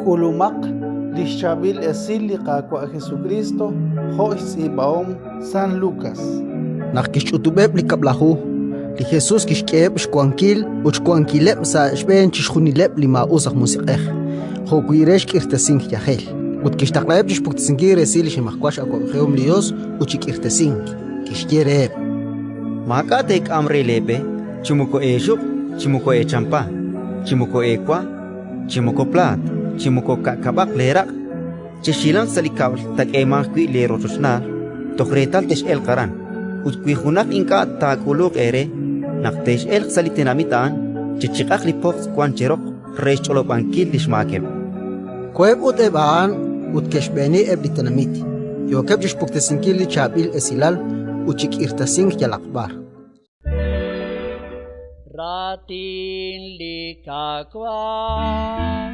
K'ulumaq li xChaab'il Esil li Qaawa' Jesukriist jo' xtz'iib'ahom San Lukas. Naq kixch'utub'eb' li Kab'laju, li Jesus kixk'eheb' xwankil ut xwankileb' sa' xb'een chixjunileb' li maa'us aj musiq'ej, jo'wi' re xk'irtasink yajel. Ut kixtaqlaheb' chi xpuktesinkil resil li xnimajwal x'awab'ejihom li Yos ut chi k'irtasink. Kixye reheb': Maak'a' teek'am re leeb'e, chi moko eexuq', chi moko eechampa, chi moko eewa, chi moko plaat, chi moko ka'kab'aq leeraq'. Chexhilanq sa' li kab'l taak'eemanq wi' leerochochnaal toj reetal tex'elq aran. Ut wi junaq ink'a' taak'uluq eere, naq tex'elq sa' li tenamit a'an, chechiq'aq li pojtz' wank cheroq re xch'olob'ankil li xmaakeb'. Koheb' ut eb' a'an ut ke'xb'eeni eb' li tenamit, yookeb' chi xpuktesinkil li Chaab'il Esilal ut chi k'irtasink yalaq b'ar. Raatin li Qaawa'.